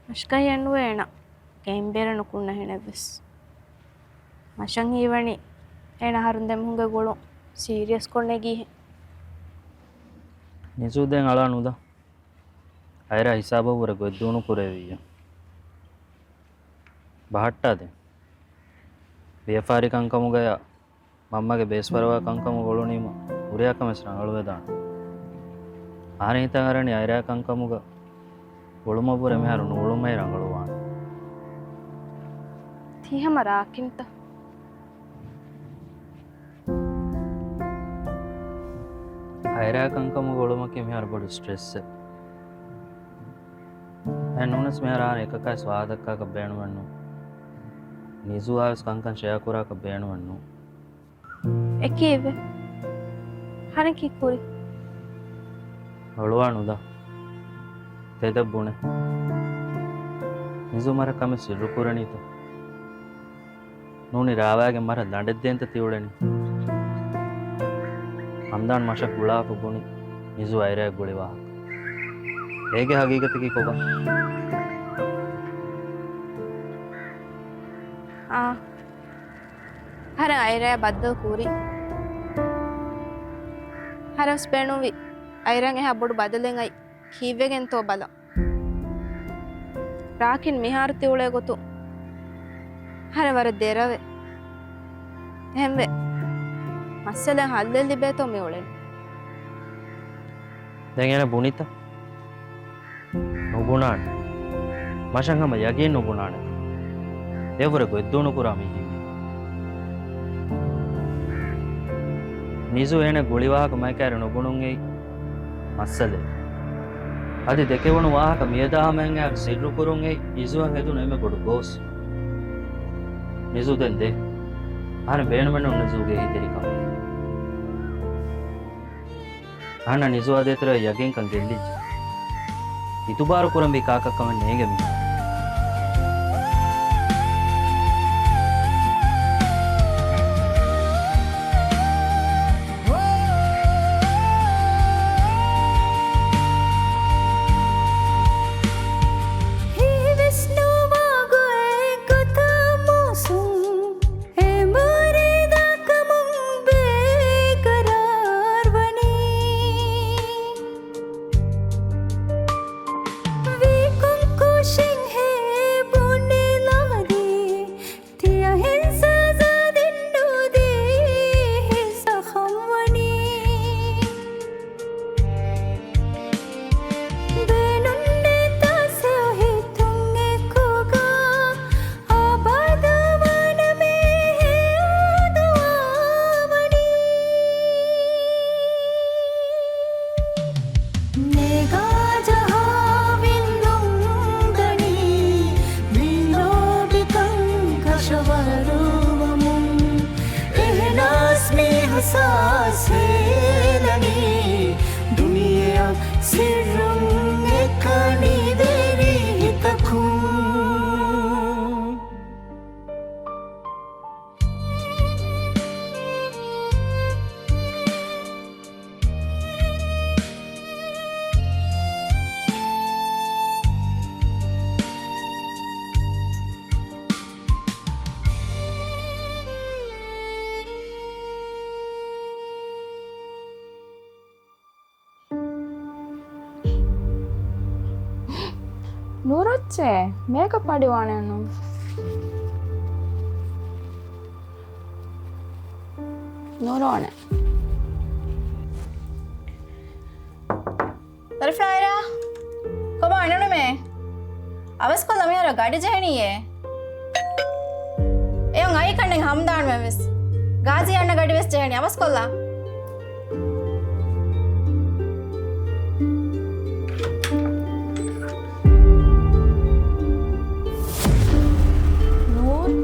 މަށަކަށް އެންނުވޭ އޭނަ ގެއިން ބޭރަށް ނުކުންނަ ހިނެއްވެސް. މަށަށް ހީވަނީ އޭނަ އަހަރުން ދެމީހުންގެ ގުޅުން ސީރިއަސްކޮށް ނެގީހެން. ނިޒޫ ދެން އަޅާ ނުލާ. އައިރާ ހިސާބަށްވުރެ ގޮތްދޫނު ކުރެވިއްޔާ. ބަހައްޓާ ދެން. ވިޔަފާރި ކަންކަމުގަޔާ މަންމަގެ ބޭސްވަރުވާ ކަންކަމުގަ އުޅުނީމަ ހުރިހާ ކަމެއް ރަނގަޅުވެދާނެ. އަހަރެން ހިތަށް އަރަނީ އައިރާ ކަންކަމުގަ އުޅުމަށްވުރެ މިހާރު ނުއުޅުމޭ ރަނގަޅުވާނެ. ތީ ހަމަ ރާކިންތަ؟ އައިރާ ކަންކަމުގަ އުޅުމަކީ މިހާރު ބޮޑު ސްޓްރެސްއެއް. އެހެން ނޫނަސް މިހާރު އަހަރެން އެކަކާވެސް ވާހަކަ ދައްކާކަށް ބޭނުމެއް ނޫން. ނިޒޫއާވެސް ކަންކަން ޝެއާ ކުރާކަށް ބޭނުމެއް ނޫން. އެކީއެއްވެ؟ ހަނަ ކީއްކުރި؟ އޮޅުވާ ނުލާ. ތެދަށް ބުނެ. ނިޒޫ މަރަށް ކަމެއް ސިއްރު ކުރަނީތަ؟ ނޫނީ ރާވާގެން މަރަށް ލަނޑެއްދޭންތަ ތިއުޅެނީ؟ ހަމްދާން މަށަށް ގުޅާފަ ބުނި ނިޒޫ އައިރާ ގުޅި ވާހަކަ. އޭގެ ހަގީގަތަކީ ކޮބާ؟ އާ. އަހަރެން އައިރާ ބައްދަލު ކުރި. އަހަރެން ވެސް ބޭނުންވި އައިރާ އެހާ ބޮޑު ބަދަލެއް އައި ކީއްވެގެންތޯ ބަލަން. ރާކިން މިހާރު ތިއުޅޭ ގޮތުން އަހަރެން ވަރަށް ދެރަވޭ. އެހެންވެ، މައްސަލައަށް ހައްލެއް ލިބޭތޯ މިއުޅެނީ. ދެން އޭނަ ބުނިތަ؟ ނުބުނާނެ. މަށަށް ހަމަ ޔަގީން ނުބުނާނެ. އެވުރެ ގޮތްދޫނުކުރާ މީހެއް. ނިޒޫ އޭނަ ގުޅި ވާހަކަ މައިކާރި ނުބުނުން އެއީ މައްސަލައެއް. އަދި ދެކެވުނު ވާހަކަ މިއަދާ ހަމަޔަށް އައި ސިއްރު ކުރުން އެއީ ނިޒޫއަށް ހެދުނު އެންމެ ބޮޑު ގޯސް. ނިޒޫ ދެން ދޭ. އަހަރެން ބޭނުމެއްނު ނިޒޫގެ އެހީތެރިކަމެއް. އަހަންނަށް ނިޒޫއާ ދޭތެރޭ ޔަގީންކަން ގެއްލިއްޖެ. އިތުބާރު ކުރަންވީ ކާކަށްކަމެއް ނޭނގެ މިހާރު. ހީވެސް ނުވާ ގޮތް ގޮތަށް މޫސުން. އެމުރިދާ ކަމުން ބޭގަރާރުވަނީ. ވީ ކޮން ކޯށެއް ނޫރު އައްޗޭ، މޭކަޕް އަޑި ވާނެއްނު. ނޫރު އޮނެ. ދަރިފުޅާ އައިރާ، ކޮބާ އަންނަނީމޭ؟ އަވަސްކޮށްލާ މިހާރު ގަޑި ޖެހެނީއޭ. އެއޮން އައިކަންނެއް ހަމްދާންމެ ވެސް. ގާޒީ އަންނަ ގަޑި ވެސް ޖެހެނީ. އަވަސްކޮށްލާ. ނޫރު.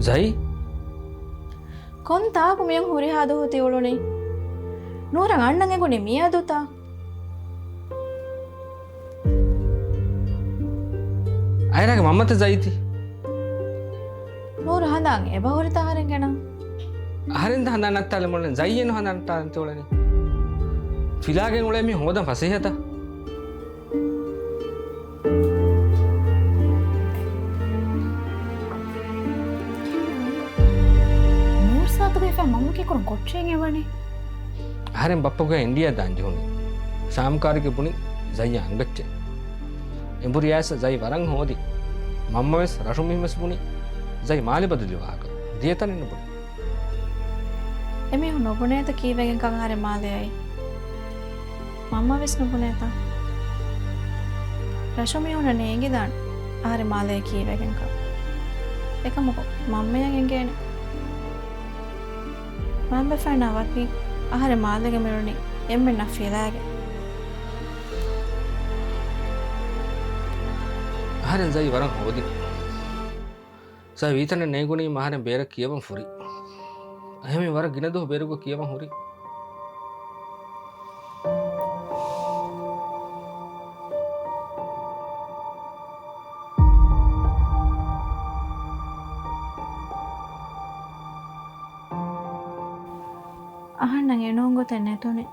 ޒައި؟ ކޮން ތާކު މިއޮން ހުރިހާ ދުވަހު ތި އުޅުނީ؟ ނޫރަށް އަންނަން އެނގުނީ މިއަދުތަ؟ އައިރާގެ މަންމަތަ ޒައިތި؟ ނޫރު ހަނދާން އެބަހުރިތަ އަހަރެން ގެނަ؟ އަހަރެން ދަ ހަނދާން ނައްތާލެ މޮޅެން ޒައިއެން ހަނދާން ނައްތާލެން ތިއުޅެނީ. ފިލާގެން އުޅޭ މީ ހޯދަން ފަސޭހަތަ؟ ނޫރު ސާތުގައިފާ މަންމަ ކީކުރަން ކޮޓަރިއަށް އެވަނީ. އަހަރެން ބައްޕަގޮތަށް އިންޑިއާ ދާން ޖެހުނީ. ޝާމް ކާރިގެ ބުނި ޒައްޔާ އަންގައްޗޭ. އެނބުރިޔާސް ޒައި ވަރަށް ހޯދި. މަންމަވެސް ރަށު މީހުންވެސް ބުނި ޒައި މާލެ ބަދަލުވި ވާހަކަ. ދިޔަތަނެއް ނުބުނި. އެމީހުން ނުބުނޭތަ ކީއްވެގެންކަން އަހަރެން މާލެ އައީ؟ މަންމަވެސް ނުބުނޭތަ؟ ރަށު މީހުންނަށް ނޭނގިދާނެ އަހަރެން މާލެ ކީއްވެގެންކަން. އެކަމަކު މަންމަޔަށް އެނގޭނެ. މަންބަފައިންނާ ވަކި އަހަރެން މާލޭގަ މިއުޅުނީ އެންމެންނަށް ފިލާގެން. އަހަރެން ޒައި ވަރަށް ހޯދި. ޒައި ވީތަނެއް ނޭނގުނީމަ އަހަރެން ބޭރަށް ކިޔަވަން ފުރި. އެހެންވެ ވަރަށް ގިނަ ދުވަހު ބޭރުގަ ކިޔަވަން ހުރި. އަހަންނަށް އެނޫން ގޮތެއް ނެތުނީ.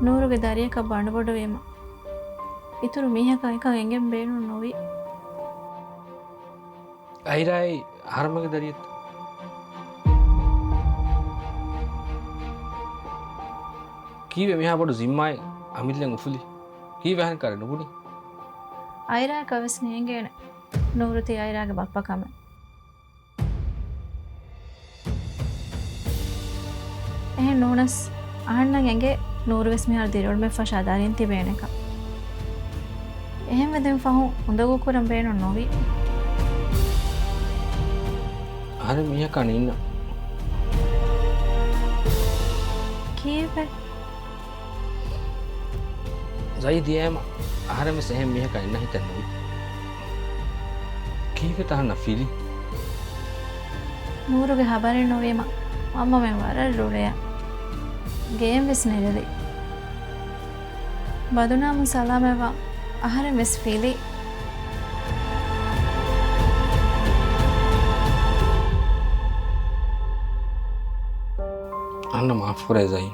ނޫރުގެ ދަރިއަކަށް ބަނޑުބޮޑުވީމަ، އިތުރު މީހަކަށް އެކަން އެނގެން ބޭނުން ނުވި. އައިރާއީ ހަރަމަގެ ދަރިއެއްތަ؟ ކީއްވެ މިހާ ބޮޑު ޒިންމާއެއް އަމިއްލައިން އުފުލި؟ ކީއްވެ އަހަން ކާރި ނުބުނި؟ އައިރާއަކަށް ވެސް ނޭނގޭނެ ނޫރު ތި އައިރާގެ ބައްޕަ ކަމެއް. އެހެން ނޫނަސް، އަހަންނަށް އެނގޭ ނޫރުވެސް މިހާރު ދިރިއުޅުމެއް ފަށާ ދަރިން ތިބޭނެކަން. އެހެންވެ ދެން ފަހުން އުނދަގޫކުރަން ބޭނުން ނުވި. އަހަރެން މީހަކާ ނީންނަ. ކީއްވެ؟ ޒައި ދިޔައިމަ އަހަރެން ވެސް އެހެން މީހަކާ އިންނަ ހިތެއް ނުވި. ކީއްވެ ތަހަންނަށް ފިލި؟ ނޫރުގެ ހަބަރެއް ނުވީމަ މަންމަމެން ވަރަށް ރުޅިއަ. ގެއިން ވެސް ނެރެލި. ބަދުނާމުން ސަލާމަތްވާ އަހަރެން ވެސް ފިލި. އަންނަ މާފުކުރޭ ޒައި.